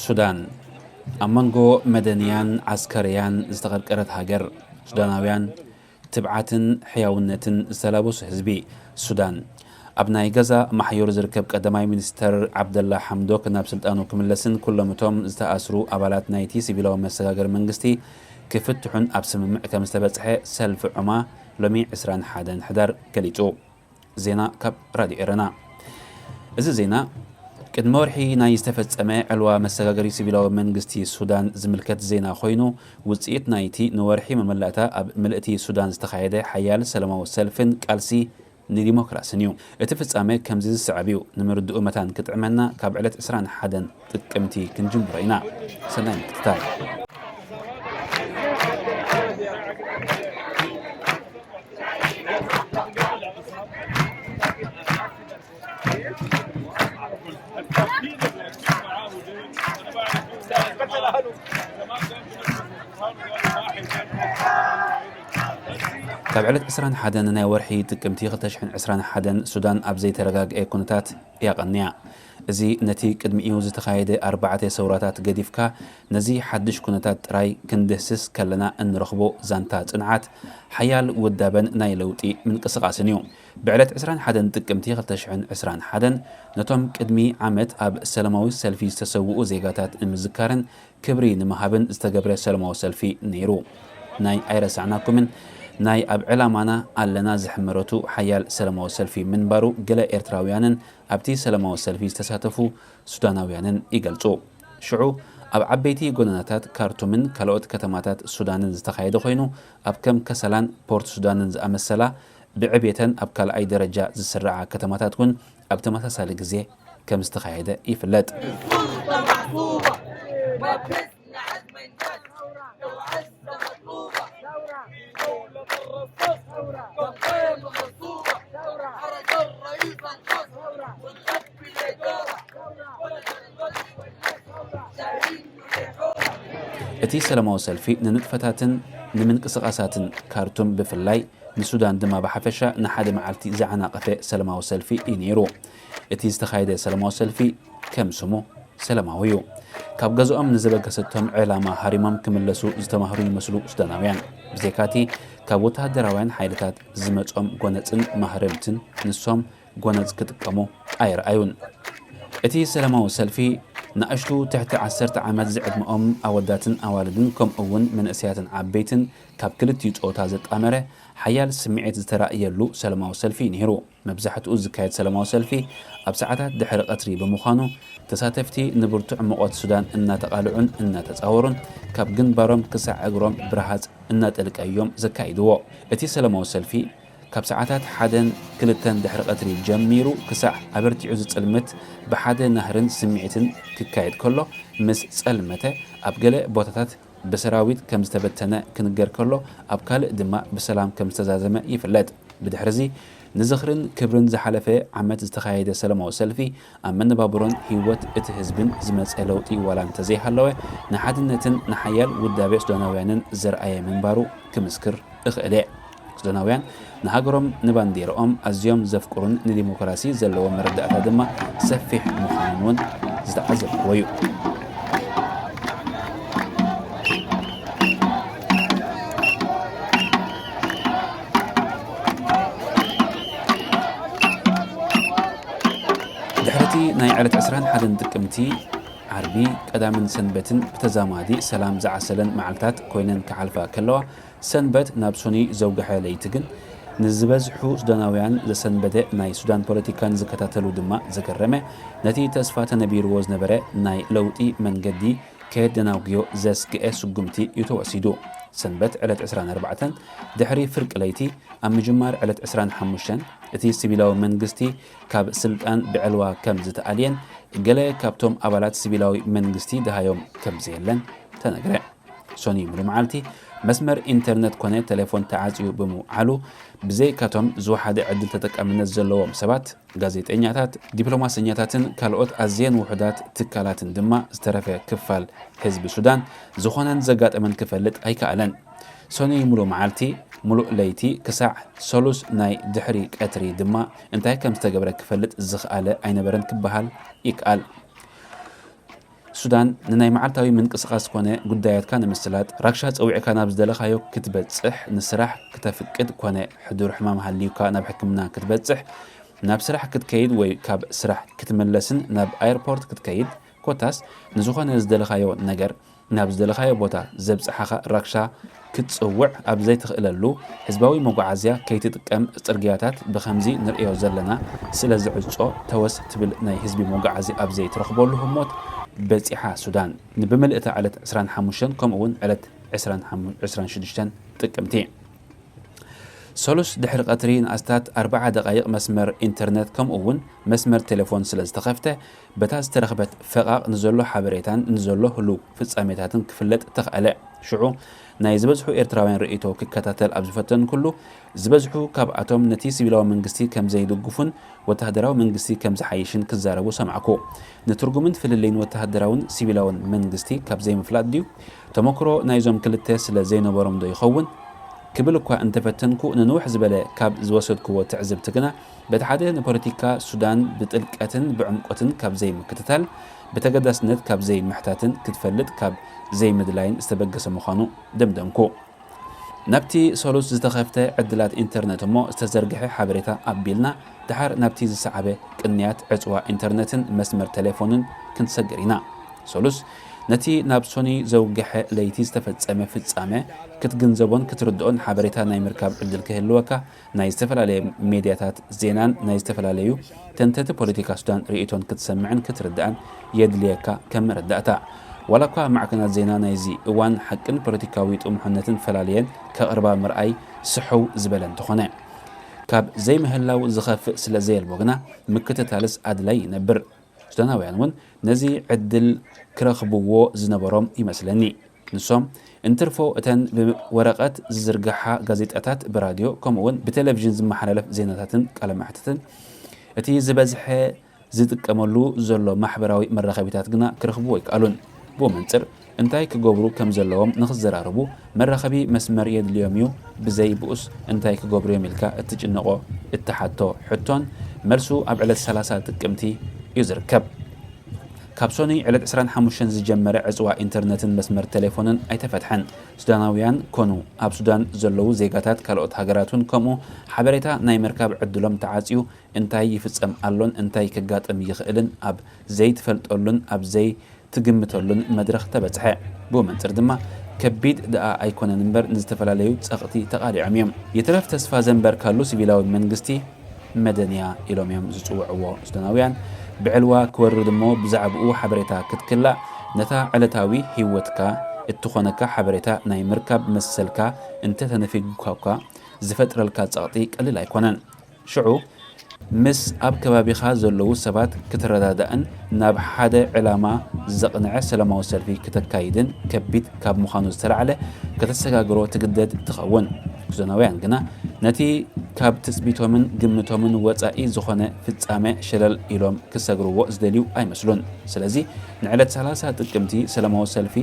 ሱዳን፣ ኣብ መንጎ መደንያን ዓስከርያን ዝተቐርቀረት ሃገር። ሱዳናውያን፣ ትብዓትን ሕያውነትን ዝተላበሱ ህዝቢ። ሱዳን፣ ኣብ ናይ ገዛ ማሕዮር ዝርከብ ቀዳማይ ሚኒስተር ዓብደላ ሓምዶክ ናብ ስልጣኑ ክምለስን ኩሎም እቶም ዝተኣስሩ ኣባላት ናይቲ ሲቪላዊ መሰጋገሪ መንግስቲ ክፍትሑን ኣብ ስምምዕ ከም ዝተበጽሐ ሰልፊ ዑማ ሎሚ ዕስራን ሓደን ሕዳር ገሊጹ። ዜና ካብ ራድዮ ኤረና። እዚ ዜና፣ ቅድሚ ወርሒ ናይ ዝተፈጸመ ዕልዋ መሰጋገሪ ሲቪላዊ መንግስቲ ሱዳን ዝምልከት ዜና ኮይኑ፣ ውጽኢት ናይቲ ንወርሒ መመላእታ ኣብ ምልእቲ ሱዳን ዝተኻየደ ሓያል ሰላማዊ ሰልፍን ቃልሲ ንዲሞክራስን እዩ። እቲ ፍጻመ ከምዚ ዝስዕብ እዩ። ንምርድኡ መታን ክጥዕመና ካብ ዕለት ዕስራን ሓደን ጥቅምቲ ክንጅምሮ ኢና። ሰናይ ምክትታል። ካብ ዕለት ዕስራን ሓደን ናይ ወርሒ ጥቅምቲ ክልተ ሽሕን ዕስራን ሓደን ሱዳን ኣብ ዘይተረጋግአ ኩነታት እያ ቀንያ። እዚ ነቲ ቅድሚኡ ዝተኻየደ ኣርባዕተ ሰውራታት ገዲፍካ፣ ነዚ ሓድሽ ኩነታት ጥራይ ክንድህስስ ከለና እንረኽቦ ዛንታ ጽንዓት፣ ሓያል ውዳበን ናይ ለውጢ ምንቅስቓስን እዩ። ብዕለት ዕስራን ሓደን ጥቅምቲ ክልተ ሽሕን ዕስራን ሓደን ነቶም ቅድሚ ዓመት ኣብ ሰላማዊ ሰልፊ ዝተሰውኡ ዜጋታት ንምዝካርን ክብሪ ንምሃብን ዝተገብረ ሰላማዊ ሰልፊ ነይሩ። ናይ ኣይረሳዕናኩምን ናይ ኣብ ዕላማና ኣለና ዝሕመረቱ ሓያል ሰላማዊ ሰልፊ ምንባሩ ገለ ኤርትራውያንን ኣብቲ ሰላማዊ ሰልፊ ዝተሳተፉ ሱዳናውያንን ይገልጹ። ሽዑ ኣብ ዓበይቲ ጎደናታት ካርቱምን ካልኦት ከተማታት ሱዳንን ዝተኻየደ ኮይኑ፣ ኣብ ከም ከሰላን ፖርት ሱዳንን ዝኣመሰላ ብዕቤተን ኣብ ካልኣይ ደረጃ ዝስርዓ ከተማታት እውን ኣብ ተመሳሳሊ ግዜ ከም ዝተኻየደ ይፍለጥ። እቲ ሰላማዊ ሰልፊ ንንጥፈታትን ንምንቅስቓሳትን ካርቱም ብፍላይ ንሱዳን ድማ ብሓፈሻ ንሓደ መዓልቲ ዝዓናቐፈ ሰላማዊ ሰልፊ እዩ ነይሩ። እቲ ዝተኻየደ ሰላማዊ ሰልፊ ከም ስሙ ሰላማዊ እዩ። ካብ ገዝኦም ንዝበገሰቶም ዕላማ ሃሪሞም ክምለሱ ዝተማህሩ ይመስሉ ሱዳናውያን። ብዘይካቲ ካብ ወተሃደራውያን ሓይልታት ዝመጾም ጎነጽን ማህረምትን ንሶም ጎነጽ ክጥቀሙ ኣይረኣዩን። እቲ ሰላማዊ ሰልፊ ንኣሽቱ ትሕቲ ዓሰርተ ዓመት ዝዕድመኦም ኣወዳትን ኣዋልድን ከምኡ እውን መንእሰያትን ዓበይትን ካብ ክልቲኡ ጾታ ዘጣመረ ሓያል ስምዒት ዝተራእየሉ ሰላማዊ ሰልፊ ነይሩ። መብዛሕትኡ ዝካየድ ሰላማዊ ሰልፊ ኣብ ሰዓታት ድሕሪ ቀትሪ ብምዃኑ፣ ተሳተፍቲ ንብርቱዕ ሙቐት ሱዳን እናተቓልዑን እናተጻወሩን፣ ካብ ግንባሮም ክሳዕ እግሮም ብረሃጽ እናጠልቀ እዮም ዘካይድዎ። እቲ ሰላማዊ ሰልፊ ካብ ሰዓታት ሓደን ክልተን ድሕሪ ቀትሪ ጀሚሩ ክሳዕ ኣበርቲዑ ዝጽልምት ብሓደ ናህርን ስምዒትን ክካየድ ከሎ፣ ምስ ጸልመተ ኣብ ገለ ቦታታት ብሰራዊት ከም ዝተበተነ ክንገር ከሎ፣ ኣብ ካልእ ድማ ብሰላም ከም ዝተዛዘመ ይፍለጥ። ብድሕርዚ ንዝኽርን ክብርን ዝሓለፈ ዓመት ዝተኻየደ ሰላማዊ ሰልፊ ኣብ መነባብሮን ህይወት እቲ ህዝብን ዝመጸ ለውጢ ዋላ እንተዘይሃለወ፣ ንሓድነትን ንሓያል ውዳቤ ሱዳናውያንን ዘርኣየ ምንባሩ ክምስክር እኽእል እየ። ሱዳናውያን ንሃገሮም ንባንዴርኦም ኣዝዮም ዘፍቅሩን ንዲሞክራሲ ዘለዎም መረዳእታ ድማ ሰፊሕ ምዃኑን እውን ዝተዓዘብክዎ እዩ። ድሕሪ እቲ ናይ ዕለት ዕስራን ሓደን ጥቅምቲ ዓርቢ፣ ቀዳምን ሰንበትን ብተዛማዲ ሰላም ዝዓሰለን መዓልታት ኮይነን ክሓልፋ ከለዋ፣ ሰንበት ናብ ሶኒ ዘውግሐ ለይቲ ግን ንዝበዝሑ ሱዳናውያን ዘሰንበደ ናይ ሱዳን ፖለቲካን ዝከታተሉ ድማ ዘገረመ፣ ነቲ ተስፋ ተነቢርዎ ዝነበረ ናይ ለውጢ መንገዲ ከየደናጉዮ ዘስግኤ ስጉምቲ እዩ ተወሲዱ። ሰንበት ዕለት ዕስራን ኣርባዕተን ድሕሪ ፍርቂ ለይቲ ኣብ ምጅማር ዕለት ዕስራን ሓሙሽተን እቲ ሲቪላዊ መንግስቲ ካብ ስልጣን ብዕልዋ ከም ዝተኣልየን ገለ ካብቶም ኣባላት ሲቪላዊ መንግስቲ ደሃዮም ከም ዘየለን ተነግረ። ሶኒ ሙሉ መዓልቲ መስመር ኢንተርነት ኮነ ቴሌፎን ተዓጽዩ ብምውዓሉ፣ ብዘይካቶም ዝወሓደ ዕድል ተጠቃምነት ዘለዎም ሰባት፣ ጋዜጠኛታት፣ ዲፕሎማሰኛታትን ካልኦት ኣዝየን ውሑዳት ትካላትን ድማ ዝተረፈ ክፋል ህዝቢ ሱዳን ዝኾነን ዘጋጠመን ክፈልጥ ኣይከኣለን። ሶኒ ሙሉ መዓልቲ፣ ሙሉእ ለይቲ ክሳዕ ሰሉስ ናይ ድሕሪ ቀትሪ ድማ እንታይ ከም ዝተገብረ ክፈልጥ ዝኽኣለ ኣይነበረን ክበሃል ይከኣል። ሱዳን ንናይ መዓልታዊ ምንቅስቓስ ኮነ ጉዳያትካ ንምስላጥ ራክሻ ጸዊዕካ ናብ ዝደለኻዮ ክትበጽሕ፣ ንስራሕ ክተፍቅድ ኮነ ሕዱር ሕማም ሃልዩካ ናብ ሕክምና ክትበጽሕ፣ ናብ ስራሕ ክትከይድ ወይ ካብ ስራሕ ክትምለስን ናብ ኣየርፖርት ክትከይድ፣ ኮታስ ንዝኾነ ዝደለኻዮ ነገር ናብ ዝደለኻዮ ቦታ ዘብጽሓኻ ራክሻ ክትጽውዕ ኣብ ዘይትኽእለሉ፣ ህዝባዊ መጓዓዝያ ከይትጥቀም፣ ጽርግያታት ብኸምዚ ንርእዮ ዘለና ስለ ዝዕጾ፣ ተወስ ትብል ናይ ህዝቢ መጓዓዝያ ኣብ ዘይትረኽበሉ ህሞት በጺሓ ሱዳን። ብመልእታ ዕለት ዕስራን ሓሙሽተን ከምኡ እውን ዕለት ዕስራን ሓሙሽተን ጥቅምቲ። ሰሉስ ድሕሪ ቀትሪ ንኣስታት ኣርብዓ ደቓይቕ መስመር ኢንተርነት ከምኡ እውን መስመር ቴሌፎን ስለ ዝተኸፍተ፣ በታ ዝተረኽበት ፈቓቕ ንዘሎ ሓበሬታን ንዘሎ ህሉው ፍጻሜታትን ክፍለጥ ተኽኣለ። ሽዑ ናይ ዝበዝሑ ኤርትራውያን ርእይቶ ክከታተል ኣብ ዝፈተንኩሉ፣ ዝበዝሑ ካብኣቶም ነቲ ሲቪላዊ መንግስቲ ከም ዘይድግፉን ወተሃደራዊ መንግስቲ ከም ዝሓይሽን ክዛረቡ ሰማዕኩ። ንትርጉምን ፍልልይን ወተሃደራውን ሲቪላውን መንግስቲ ካብ ዘይምፍላጥ ድዩ? ተመክሮ ናይዞም ክልተ ስለ ዘይነበሮም ዶ ይኸውን? ክብል እኳ እንተፈተንኩ፣ ንንውሕ ዝበለ ካብ ዝወሰድክዎ ትዕዝብቲ ግና፣ በቲ ሓደ ንፖለቲካ ሱዳን ብጥልቀትን ብዕምቆትን ካብ ዘይምክትታል፣ ብተገዳስነት ካብ ዘይምሕታትን ክትፈልጥ ካብ ዘይምድላይን ዝተበገሰ ምዃኑ ደምደምኩ። ናብቲ ሰሉስ ዝተኸፍተ ዕድላት ኢንተርነት እሞ ዝተዘርግሐ ሓበሬታ ኣቢልና፣ ደሓር ናብቲ ዝሰዓበ ቅንያት ዕጽዋ ኢንተርነትን መስመር ቴሌፎንን ክንሰግር ኢና። ሰሉስ ነቲ ናብ ሶኒ ዘውግሐ ለይቲ ዝተፈጸመ ፍጻመ ክትግንዘቦን ክትርድኦን ሓበሬታ ናይ ምርካብ ዕድል ክህልወካ፣ ናይ ዝተፈላለየ ሜድያታት ዜናን ናይ ዝተፈላለዩ ተንተንቲ ፖለቲካ ሱዳን ርእይቶን ክትሰምዕን ክትርድኣን የድልየካ። ከም መረዳእታ፣ ዋላ እኳ ማዕከናት ዜና ናይዚ እዋን ሓቅን ፖለቲካዊ ጥሙሕነትን ፈላልየን ከቕርባ ምርኣይ ስሕው ዝበለ እንተኾነ፣ ካብ ዘይምህላው ዝኸፍእ ስለ ዘየልቦ ግና ምክትታልስ ኣድላይ ይነብር። ሱዳናውያን እውን ነዚ ዕድል ክረኽብዎ ዝነበሮም ይመስለኒ። ንሶም እንትርፎ እተን ብወረቐት ዝዝርግሓ ጋዜጣታት፣ ብራድዮ ከምኡውን ብቴሌቪዥን ዝመሓላለፍ ዜናታትን ቃለመሕትትን እቲ ዝበዝሐ ዝጥቀመሉ ዘሎ ማሕበራዊ መራኸቢታት ግና ክረኽብዎ ኣይከኣሉን። ብኡ መንጽር እንታይ ክገብሩ ከም ዘለዎም ንኽዘራረቡ መራኸቢ መስመር የድልዮም እዩ። ብዘይ ብኡስ እንታይ ክገብሩ እዮም ኢልካ እትጭነቖ እትሓቶ ሕቶን መልሱ ኣብ ዕለት ሰላሳ ጥቅምቲ እዩ ዝርከብ። ካብ ሶኒ ዕለት ዕስራን ሓሙሽተን ዝጀመረ ዕጽዋ ኢንተርነትን መስመር ቴሌፎንን ኣይተፈትሐን። ሱዳናውያን ኮኑ ኣብ ሱዳን ዘለዉ ዜጋታት ካልኦት ሃገራት እውን ከምኡ ሓበሬታ ናይ ምርካብ ዕድሎም ተዓጽዩ እንታይ ይፍጸም ኣሎን እንታይ ከጋጥም ይኽእልን ኣብ ዘይትፈልጠሉን ኣብ ዘይትግምተሉን መድረኽ ተበጽሐ። ብኡ መንጽር ድማ ከቢድ ደኣ ኣይኮነን እምበር ንዝተፈላለዩ ጸቕጢ ተቓሊዖም እዮም። ይትረፍ ተስፋ ዘንበርካሉ ሲቪላዊ መንግስቲ መደንያ ኢሎም እዮም ዝጽውዕዎ ሱዳናውያን። ብዕልዋ ክወርድ እሞ ብዛዕባኡ ሓበሬታ ክትክላእ ነታ ዕለታዊ ህይወትካ እትኾነካ ሓበሬታ ናይ ምርካብ መሰልካ እንተተነፊጉካ እኳ ዝፈጥረልካ ጸቕጢ ቀሊል ኣይኮነን። ሽዑ ምስ ኣብ ከባቢኻ ዘለዉ ሰባት ክትረዳዳእን ናብ ሓደ ዕላማ ዘቕንዐ ሰላማዊ ሰልፊ ክተካይድን ከቢድ ካብ ምዃኑ ዝተላዕለ ከተሰጋግሮ ትግደድ ትኸውን። ሱዳናውያን ግና ነቲ ካብ ትጽቢቶምን ግምቶምን ወጻኢ ዝኾነ ፍጻመ ሸለል ኢሎም ክሰግርዎ ዝደልዩ ኣይመስሉን። ስለዚ ንዕለት ሰላሳ ጥቅምቲ ሰላማዊ ሰልፊ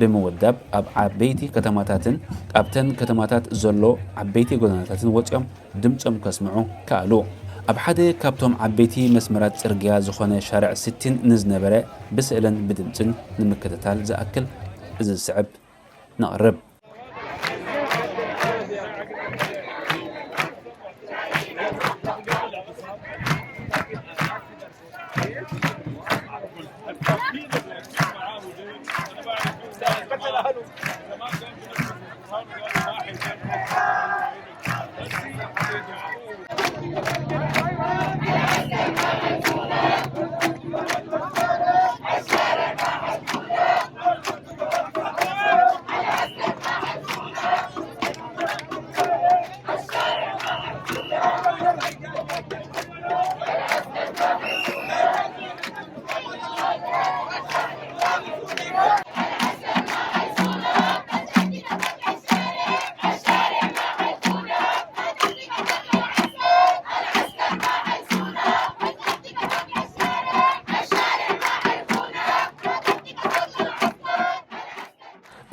ብምውዳብ ኣብ ዓበይቲ ከተማታትን ኣብተን ከተማታት ዘሎ ዓበይቲ ጎደናታትን ወጺኦም ድምጾም ከስምዑ ከኣሉ። ኣብ ሓደ ካብቶም ዓበይቲ መስመራት ጽርግያ ዝኾነ ሻርዕ ስቲን ንዝነበረ ብስእልን ብድምጽን ንምክትታል ዝኣክል እዚ ዝስዕብ ነቕርብ።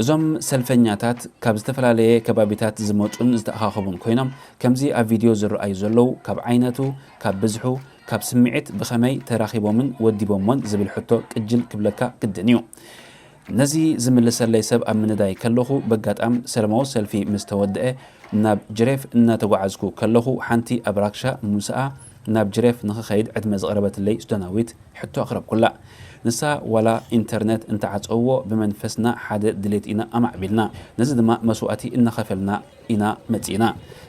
እዞም ሰልፈኛታት ካብ ዝተፈላለየ ከባቢታት ዝመጹን ዝተኣኻኸቡን ኮይኖም፣ ከምዚ ኣብ ቪድዮ ዝረኣዩ ዘለዉ፣ ካብ ዓይነቱ፣ ካብ ብዝሑ፣ ካብ ስምዒት ብኸመይ ተራኺቦምን ወዲቦምዎን ዝብል ሕቶ ቅጅል ክብለካ ግድን እዩ። ነዚ ዝምልሰለይ ሰብ ኣብ ምንዳይ ከለኹ፣ በጋጣም ሰላማዊ ሰልፊ ምስ ተወድአ፣ ናብ ጅሬፍ እናተጓዓዝኩ ከለኹ፣ ሓንቲ ኣብ ራክሻ ምስኣ ናብ ጅሬፍ ንኽኸይድ ዕድመ ዝቐረበትለይ ሱዳናዊት ሕቶ ኣቕረብኩላ። ንሳ ዋላ ኢንተርነት እንተዓጸውዎ፣ ብመንፈስና ሓደ ድሌት ኢና ኣማዕቢልና። ነዚ ድማ መስዋእቲ እናኸፈልና ኢና መጺእና።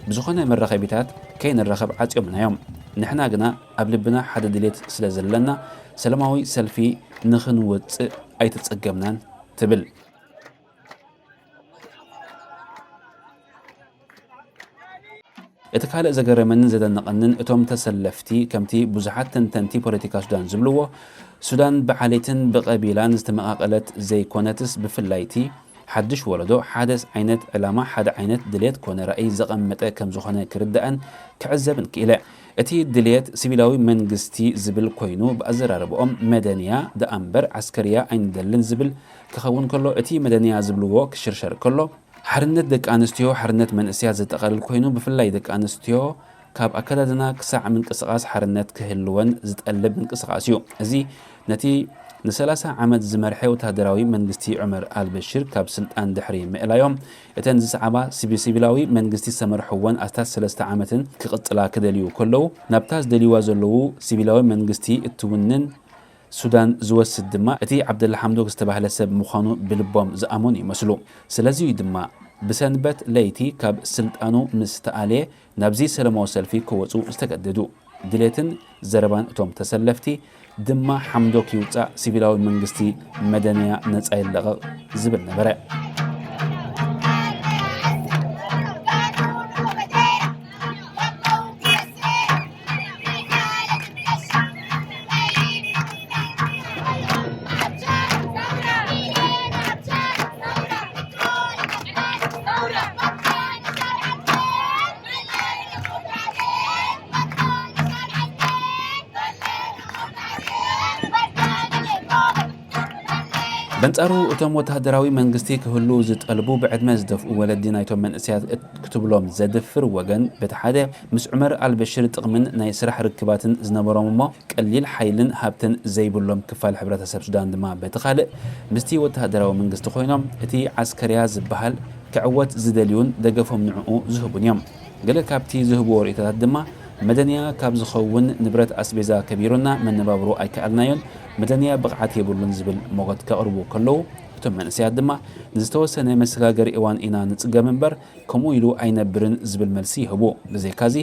ብዝኾነ መራኸቢታት ከይንራኸብ ዓጽዮምና እዮም። ንሕና ግና ኣብ ልብና ሓደ ድሌት ስለ ዘለና፣ ሰላማዊ ሰልፊ ንኽንወጽእ ኣይተጸገምናን ትብል። እቲ ካልእ ዘገረመንን ዘደነቐንን፣ እቶም ተሰለፍቲ፣ ከምቲ ብዙሓት ተንተንቲ ፖለቲካ ሱዳን ዝብልዎ፣ ሱዳን ብዓሌትን ብቐቢላን ዝተመቓቐለት ዘይኮነትስ፣ ብፍላይ እቲ ሓድሽ ወለዶ ሓደስ ዓይነት ዕላማ፣ ሓደ ዓይነት ድሌት ኮነ ራእይ ዘቐመጠ ከም ዝኾነ ክርዳእን ክዕዘብን ክኢለ። እቲ ድሌት ሲቪላዊ መንግስቲ ዝብል ኮይኑ፣ ብኣዘራርባኦም መደንያ ደኣ እምበር ዓስከርያ ኣይንደልን ዝብል ክኸውን ከሎ፣ እቲ መደንያ ዝብልዎ ክሽርሸር ከሎ፣ ሓርነት ደቂ ኣንስትዮ፣ ሓርነት መንእሰያት ዘጠቓልል ኮይኑ፣ ብፍላይ ደቂ ኣንስትዮ ካብ ኣከዳድና ክሳዕ ምንቅስቓስ ሓርነት ክህልወን ዝጠልብ ምንቅስቓስ እዩ። እዚ ነቲ ንሰላሳ ዓመት ዝመርሐ ወተሃደራዊ መንግስቲ ዑመር ኣልበሽር ካብ ስልጣን ድሕሪ ምእላዮም፣ እተን ዝሰዓባ ሲቪ-፣ ሲቪላዊ መንግስቲ ዝተመርሕወን ኣስታት ሰለስተ ዓመትን ክቕጽላ ክደልዩ ከለዉ፣ ናብታ ዝደልይዋ ዘለዉ ሲቪላዊ መንግስቲ እትውንን ሱዳን ዝወስድ ድማ እቲ ዓብደላ ሓምዶክ ዝተባህለ ሰብ ምዃኑ ብልቦም ዝኣመኑ ይመስሉ። ስለዚ እዩ ድማ ብሰንበት ለይቲ ካብ ስልጣኑ ምስ ተኣልየ ናብዚ ሰላማዊ ሰልፊ ክወጹ ዝተገደዱ። ድሌትን ዘረባን እቶም ተሰለፍቲ ድማ ሓምዶክ ይውጻእ፣ ሲቪላዊ መንግስቲ መደንያ ነጻ ይለቐቕ ዝብል ነበረ። በንጻሩ፣ እቶም ወተሃደራዊ መንግስቲ ክህሉ ዝጠልቡ ብዕድመ ዝደፍኡ ወለዲ ናይቶም መንእሰያት እት-፣ ክትብሎም ዘድፍር ወገን፣ በቲ ሓደ ምስ ዑመር ኣልበሽር ጥቕምን ናይ ስራሕ ርክባትን ዝነበሮም እሞ ቀሊል ሓይልን ሃብትን ዘይብሎም ክፋል ሕብረተሰብ ሱዳን ድማ በቲ ካልእ ምስቲ ወተሃደራዊ መንግስቲ ኮይኖም እቲ ዓስከርያ ዝበሃል ክዕወት ዝደልዩን ደገፎም ንዕኡ ዝህቡን እዮም። ገለ ካብቲ ዝህብዎ ርእይቶታት ድማ፣ መደንያ ካብ ዝኸውን ንብረት ኣስቤዛ ከቢሩና መነባብሮ ኣይከኣልናዮን፣ መደንያ ብቕዓት የብሉን ዝብል ሞገት ከቕርቡ ከለዉ፣ እቶም መንእሰያት ድማ ንዝተወሰነ መሰጋገሪ እዋን ኢና ንጽገም እምበር ከምኡ ኢሉ ኣይነብርን ዝብል መልሲ ይህቡ። ብዘይካዚ፣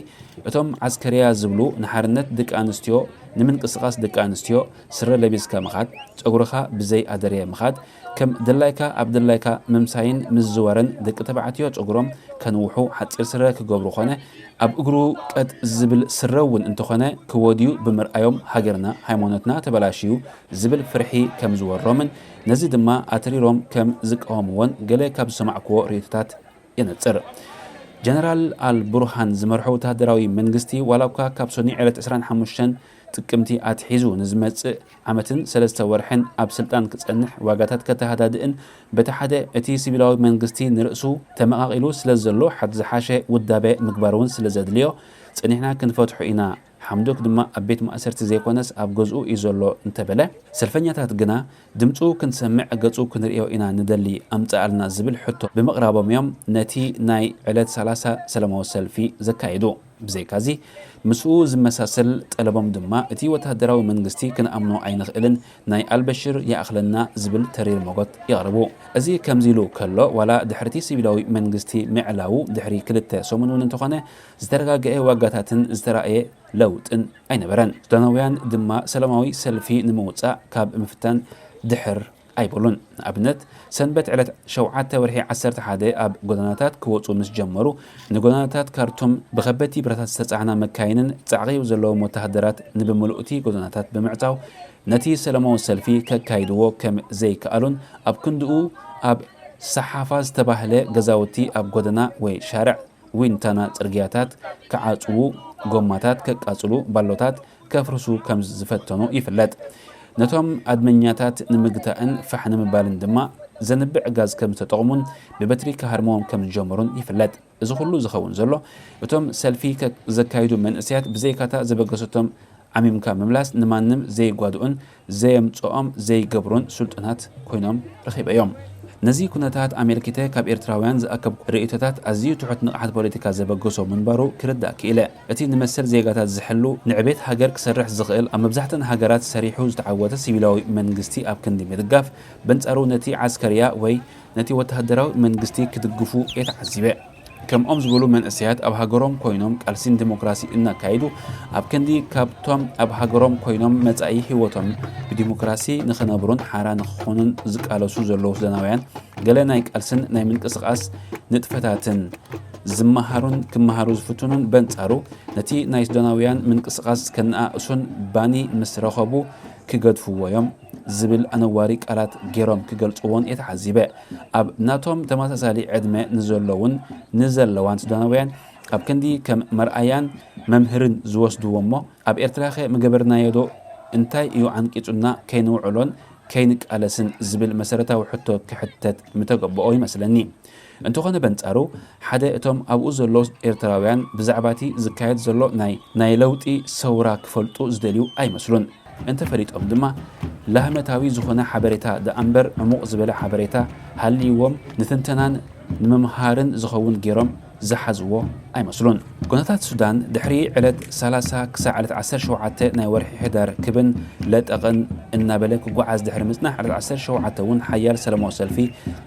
እቶም ዓስከርያ ዝብሉ ንሓርነት ደቂ ኣንስትዮ፣ ንምንቅስቓስ ደቂ ኣንስትዮ ስረ ለቢስካ ምኻድ፣ ጸጉርኻ ብዘይ ኣደርየ ምኻድ፣ ከም ድላይካ ኣብ ድላይካ ምምሳይን ምዝዋርን፣ ደቂ ተባዕትዮ ጸጉሮም ከንውሑ፣ ሓጺር ስረ ክገብሩ ኾነ ኣብ እግሩ ቀጥ ዝብል ስረ እውን እንተኾነ ክወድዩ ብምርኣዮም ሃገርና፣ ሃይማኖትና ተበላሽዩ ዝብል ፍርሒ ከም ዝወሮምን ነዚ ድማ ኣትሪሮም ከም ዝቃወምዎን ገለ ካብ ዝሰማዕክዎ ርእይቶታት የነጽር። ጀነራል ኣልቡርሃን ዝመርሖ ወተሃደራዊ መንግስቲ ዋላ እኳ ካብ ሰኑይ ዕለት ዕስራን ሓሙሽተን ጥቅምቲ ኣትሒዙ ንዝመጽእ ዓመትን ሰለስተ ወርሕን ኣብ ስልጣን ክጸንሕ ዋጋታት ከተሃዳድእን በቲ ሓደ እቲ ሲቪላዊ መንግስቲ ንርእሱ ተመቓቒሉ ስለ ዘሎ ሓድ ዝሓሸ ውዳበ ምግባር እውን ስለ ዘድልዮ ጸኒሕና ክንፈትሖ ኢና። ሓምዶክ ድማ ኣብ ቤት ማእሰርቲ ዘይኮነስ ኣብ ገዝኡ እዩ ዘሎ እንተበለ፣ ሰልፈኛታት ግና ድምፁ ክንሰምዕ ገፁ ክንርእዮ ኢና ንደሊ ኣምፅኣልና ዝብል ሕቶ ብምቕራቦም እዮም ነቲ ናይ ዕለት ሰላሳ ሰላማዊ ሰልፊ ዘካየዱ። ብዘይካዚ ምስኡ ዝመሳሰል ጠለቦም ድማ እቲ ወተሃደራዊ መንግስቲ ክንኣምኖ ኣይንኽእልን፣ ናይ ኣልበሽር ይኣኽለና ዝብል ተሪር ሞገት የቕርቡ። እዚ ከምዚ ኢሉ ከሎ ዋላ ድሕርቲ ሲቪላዊ መንግስቲ ምዕላዉ ድሕሪ ክልተ ሰሙን እውን እንተኾነ ዝተረጋገአ ዋጋታትን ዝተራእየ ለውጥን ኣይነበረን። ሱዳናውያን ድማ ሰላማዊ ሰልፊ ንምውጻእ ካብ ምፍታን ድሕር ኣይበሉን። ንኣብነት ሰንበት ዕለት ሸውዓተ ወርሒ ዓሰርተ ሓደ ኣብ ጎደናታት ክወጹ ምስ ጀመሩ ንጎደናታት ካርቱም ብኸበድቲ ብረታት ዝተጻዕና መካይንን ጻዕቒ ዘለዎም ወተሃደራት ንብምሉእቲ ጎደናታት ብምዕጻው ነቲ ሰላማዊ ሰልፊ ከካይድዎ ከም ዘይከኣሉን ኣብ ክንድኡ ኣብ ሰሓፋ ዝተባህለ ገዛውቲ ኣብ ጎደና ወይ ሻርዕ ዊንታና ጽርግያታት ክዓጽዉ፣ ጎማታት ከቃጽሉ፣ ባሎታት ከፍርሱ ከም ዝፈተኑ ይፍለጥ። ነቶም ኣድመኛታት ንምግታእን ፋሕ ንምባልን ድማ ዘንብዕ ጋዝ ከም ዝተጠቕሙን ብበትሪ ክሃርምዎም ከም ዝጀመሩን ይፍለጥ። እዚ ኩሉ ዝኸውን ዘሎ እቶም ሰልፊ ከ-፣ ዘካይዱ መንእሰያት ብዘይካታ ዘበገሰቶም ዓሚምካ ምምላስ ንማንም ዘይጓድኡን ዘየምጽኦም ዘይገብሩን ስልጡናት ኮይኖም ረኺበዮም። ነዚ ኩነታት ኣመልኪተ ካብ ኤርትራውያን ዝኣከብ ርእይቶታት ኣዝዩ ትሑት ንቕሓት ፖለቲካ ዘበገሶ ምንባሩ ክርዳእ ክኢለ። እቲ ንመሰል ዜጋታት ዝሕሉ ንዕቤት ሃገር ክሰርሕ ዝኽእል ኣብ መብዛሕተን ሃገራት ሰሪሑ ዝተዓወተ ሲቪላዊ መንግስቲ ኣብ ክንዲ ምድጋፍ በንጻሩ ነቲ ዓስከርያ ወይ ነቲ ወተሃደራዊ መንግስቲ ክድግፉ እየ ተዓዚበ። ከምኦም ዝበሉ መንእሰያት ኣብ ሃገሮም ኮይኖም ቃልሲ ንዲሞክራሲ እናካየዱ ኣብ ክንዲ ካብቶም ኣብ ሃገሮም ኮይኖም መጻኢ ህይወቶም ብዲሞክራሲ ንኽነብሩን ሓራ ንኽኾኑን ዝቃለሱ ዘለዉ ሱዳናውያን ገለ ናይ ቃልስን ናይ ምንቅስቓስ ንጥፈታትን ዝመሃሩን ክመሃሩ ዝፍትኑን በንጻሩ ነቲ ናይ ሱዳናውያን ምንቅስቓስ ከነኣእሱን ባኒ ምስ ረኸቡ ክገድፍዎ እዮም ዝብል ኣነዋሪ ቃላት ገይሮም ክገልጽዎን እየ ተዓዚበ። ኣብ ናቶም ተመሳሳሊ ዕድመ ንዘለዉን ንዘለዋን ሱዳናውያን ኣብ ክንዲ ከም መርኣያን መምህርን ዝወስድዎ እሞ ኣብ ኤርትራኸ ምገበርናዮ ዶ እንታይ እዩ ዓንቂጹና ከይንውዕሎን ከይንቃለስን ዝብል መሰረታዊ ሕቶ ክሕተት ምተገበኦ ይመስለኒ። እንተኾነ በንጻሩ ሓደ እቶም ኣብኡ ዘለዉ ኤርትራውያን ብዛዕባቲ ዝካየድ ዘሎ ናይ ናይ ለውጢ ሰውራ ክፈልጡ ዝደልዩ ኣይመስሉን። እንተፈሊጦም ድማ ላህመታዊ ዝኾነ ሓበሬታ ደኣምበር ዕሙቕ ዝበለ ሓበሬታ ሃልይዎም ንትንተናን ንምምሃርን ዝኸውን ገይሮም ዝሓዝዎ ኣይመስሉን። ኩነታት ሱዳን ድሕሪ ዕለት ሰላሳ ክሳዕ ዕለት ዓሰርተ ሸውዓተ ናይ ወርሒ ሕዳር ክብን ለጠቕን እናበለ ክጓዓዝ ድሕሪ ምጽናሕ ዕለት ዓሰርተ ሸውዓተ እውን ሓያል ሰላማዊ ሰልፊ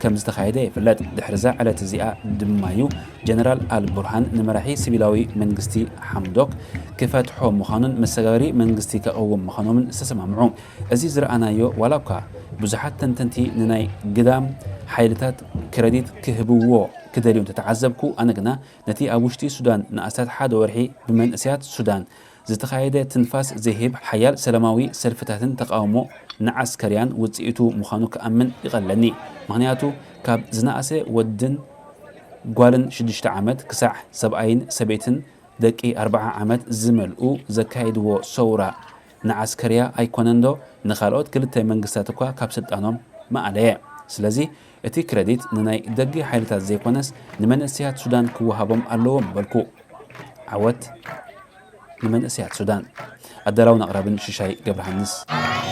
ከም ዝተኻየደ ይፍለጥ። ድሕሪዛ ዕለት እዚኣ ድማዩ ጀነራል ኣል ቡርሃን ንመራሒ ሲቪላዊ መንግስቲ ሓምዶክ ክፈትሖ ምዃኑን መሰጋገሪ መንግስቲ ከቐውም ምዃኖምን ዝተሰማምዑ። እዚ ዝረኣናዮ ዋላ እኳ ብዙሓት ተንተንቲ ንናይ ግዳም ሓይልታት ክረዲት ክህብዎ ክደልዩ እንተተዓዘብኩ፣ ኣነ ግና ነቲ ኣብ ውሽጢ ሱዳን ንኣስታት ሓደ ወርሒ ብመንእሰያት ሱዳን ዝተኻየደ ትንፋስ ዘይህብ ሓያል ሰላማዊ ሰልፍታትን ተቓውሞ ንዓስከርያን ውጽኢቱ ምዃኑ ክኣምን ይቐለኒ። ምኽንያቱ ካብ ዝነኣሰ ወድን ጓልን ሽዱሽተ ዓመት ክሳዕ ሰብኣይን ሰበይትን ደቂ ኣርብዓ ዓመት ዝመልኡ ዘካየድዎ ሰውራ ንዓስከርያ ኣይኮነንዶ ንኻልኦት ክልተ መንግስታት እኳ ካብ ስልጣኖም መኣለየ። ስለዚ እቲ ክረዲት ንናይ ደገ ሓይልታት ዘይኮነስ ንመንእሰያት ሱዳን ክወሃቦም ኣለዎ ምበልኩ። ዓወት ንመንእሰያት ሱዳን። ኣዳላውን ኣቕራብን ሽሻይ ገብረሃንስ።